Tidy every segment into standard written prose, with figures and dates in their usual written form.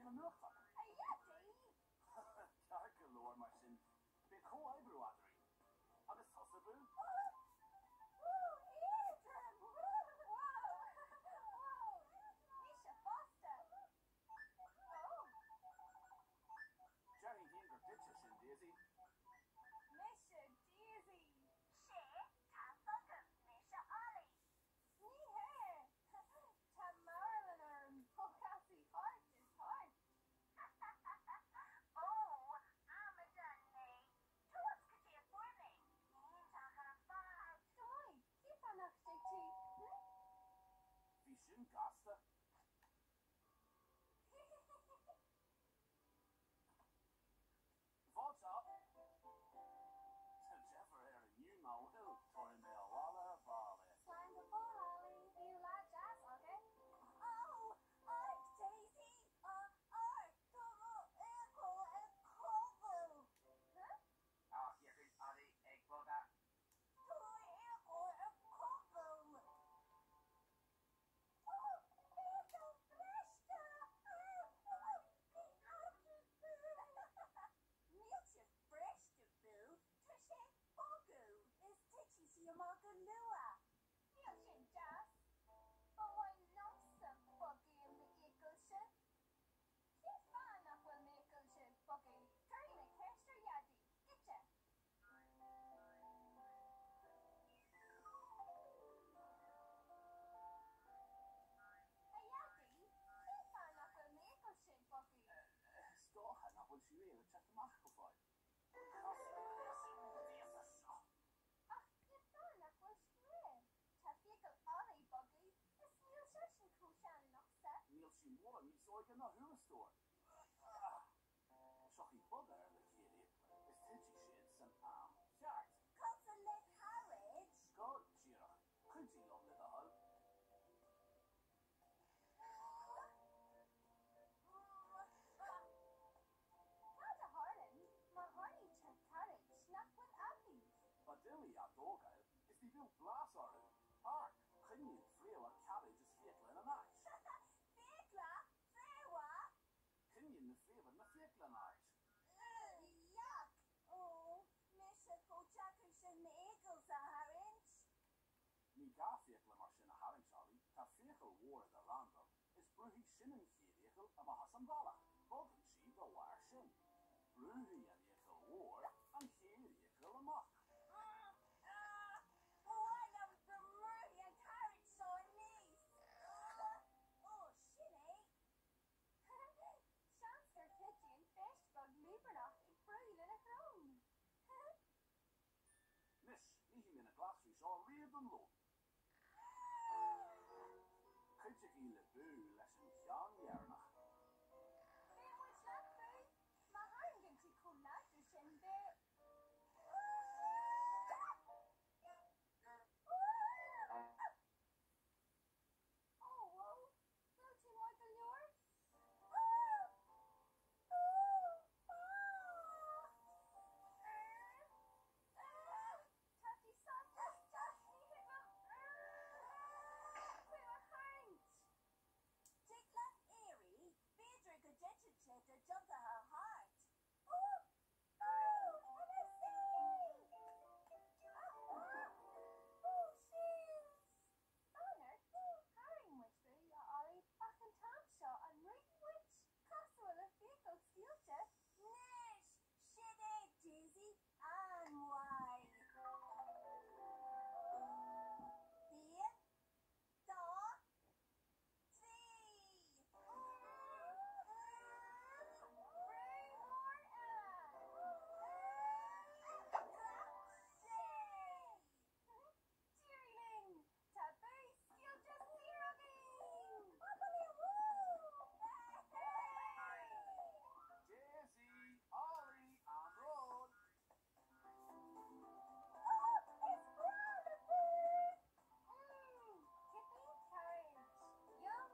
na nuachtáin. A Dhaidí! Ceart go leor mar sin, beidh comhoibriú eadrainn. Agus tusa, Boo? Ó! Ó! Éadrom! Wow! Wow! Mise fosta! Ó! Déarfainn féin gur duitse sin, Daisy. Mise Daisy! Sea, tá 's agam, mise Ollie. Ní hea! Tá mearbhall orm ó chasaí thart is thart. Ó, amadán mé! Tomhas cad é a fuair mé. Iontach ar fad! Go maith, cén fáth nach dtig tú, hm? Bhí sin gasta. Fáilte! Tá deifir air inniu, nach bhfuil? Tabharfaidh mé abhaile ar ball é. Slán go fóill, Ollie. Bíodh lá deas agat. Ó, amharc, Daisy! Amharc, tá mo fhiacail ag cogadh! Huh? Tá fiacail Ollie ag bogadh. Tá mo fhiacail ag cogadh! Ó, fiacail bhriste! Níl sé briste, Boo, tá sé ag bogadh is titfidh sí amach go luath. Níl sin deas. Ba mhaith liomsa bogadh i m'fhiacailse. Cén fáth nach bhfuil m'fhiacailse ag bogadh? Cuirfidh mé ceist ar Dhaidí. Goitse! A Dhaidí, cén fáth nach bhfuil m'fhiacailse ag bogadh? Is dócha nach bhfuil sí réidh le teacht amach go fóill. Cosúil leis an bpíosa seo. Ach cén fáth nach bhfuil sí réidh? Tá fiacail Ollie ag bogadh is níl seisean chomh sean liomsa. Níl sí mórán níos óige ná thú, a stór. Tiocfaidh bogadh ar na chéad fhiacla is titfidh siad san am ceart. Cosúil le cairéid? Go díreach. Cuidigh liom le do thoil. Cad a tharlaíonn má tharraingtear cairéid nach bhfuil aibí? Ba doiligh á dtógáil is ní bheadh blas orthu. Amharc, coinníonn fréamha cairéid is fiacla ina n-áit. Fiacla? Fréamha? Coinníonn na fréamha na fiacla ina n-áit. Yuck! Ó, mise chomh deacair sin m'fhiacail a tharraingt. Ní gá fiacla mar sin a tharraingt, Ollie. Tá fiacail mhór i do randal is brúfaidh sin an chéad fhiacail amach as an bhealach. Bogann sí dá bharr sin. Brúfaidh an fhiacail mhór an chéad fhiacail amach. Ba mhaith liom go mbrúfaí an cairéad seo aníos. Ó, sin é. Seans gur chuidigh an pheist bheag lúbarnach ag brú lena shrón. Anois, ní hithfidh mé na glasraí seo riamh don lón. Cuidigí le Boo leis an cheann dheireanach. Beidh muid leat, Boo. Má tharraingíonn tú chomh láidir sin, beidh. Ó, bhfuil? Bhfuil tú maith go leor? Tá tú sáite isteach, ní thig liom tú a tharraingt. Tig leat éirí, b'fhéidir go dtiteann sé de tiontaithe thart. Fan ort, tharraing muid Boo, a Ollie, ach an t-am seo an mbrúfaidh muid? Cosúil le fiacail scaoilte? Anois, sin é, Daisy, an-mhaith. Aon, dó, trí. Brú mór eile! Sé! D'éirigh linn! Tá Boo scaoilte saor againn! Daisy! Ollie! An rud! Ó, is breá le Boo! Mmm, cipín cairéid! Yum!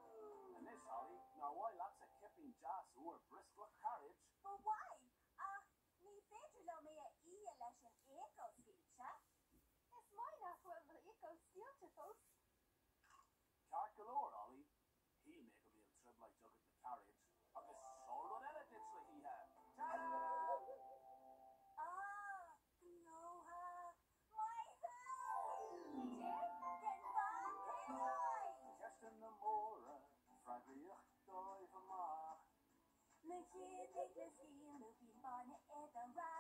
Anois, Ollie, nár mhaith leatsa cipín deas úr brioscach cairéid? Ba mhaith, ach ní féidir liom é a ithe leis an fhiacail scaoilte. Is maith nach bhfuil m'fhiacail scaoilte fós. Ceart go leor, Ollie. Shíl mé go mbeadh trioblóid agat le cairéid, agus seo. chéad lig le scian lúibín bainne i do rath.